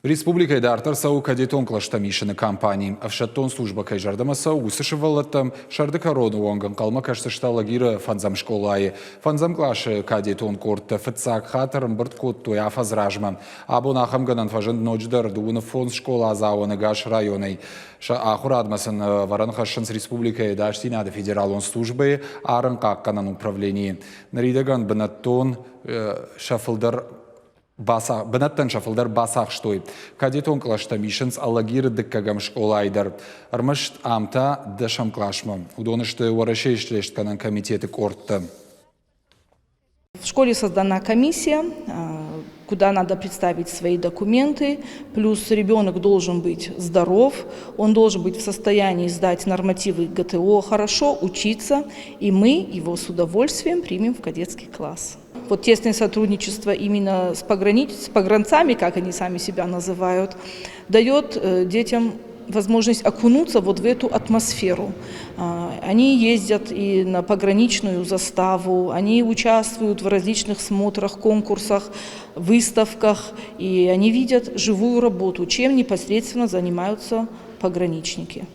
Республикӕйы дарддӕр цӕуы кадетон кълӕстӕм исыны кампани. Ӕфсӕддон службӕ кӕй зӕрдӕмӕ цӕуы, уыцы сывӕллӕттӕм сӕрды кӕроны онг ӕнхъӕлмӕ кӕсдзысты Алагиры фӕндзӕм скъолайы. Фӕндзӕм къласы кадетон къордтӕ фыццаг хатт ӕрӕмбырд кодтой афӕдз размӕ. Абон ахӕм гӕнӕн фӕзынд ноджыдӕр дыууын фондз скъоладзауӕн ӕгас районӕй. Сӕ ахуырадмӕ сын ӕвӕрӕн хӕссынц республикӕйы ӕдасдзинады федералон службӕйы арӕнхъахъхъӕнӕн управленийы. Ныридӕгӕн бынӕттон сӕ фылдӕр бынӕттӕн сӕ фылдӕр бацахстой. Кадетон кълӕстӕм исынц Алагиры дыккӕгӕм скъолайы дӕр. Ӕрмӕст ам та дӕсӕм къласмӕ. Уыдон сты Уӕрӕсейы слестгӕнӕн комитеты къордтӕ. В школе создана комиссия, куда надо представить свои документы. Плюс ребенок должен быть здоров, он должен быть в состоянии сдать нормативы ГТО, хорошо учиться, и мы его с удовольствием примем в кадетский класс. Вот тесное сотрудничество именно с, пограни... с погранцами, как они сами себя называют, дает детям возможность окунуться вот в эту атмосферу. Они ездят и на пограничную заставу, они участвуют в различных смотрах, конкурсах, выставках, и они видят живую работу, чем непосредственно занимаются пограничники.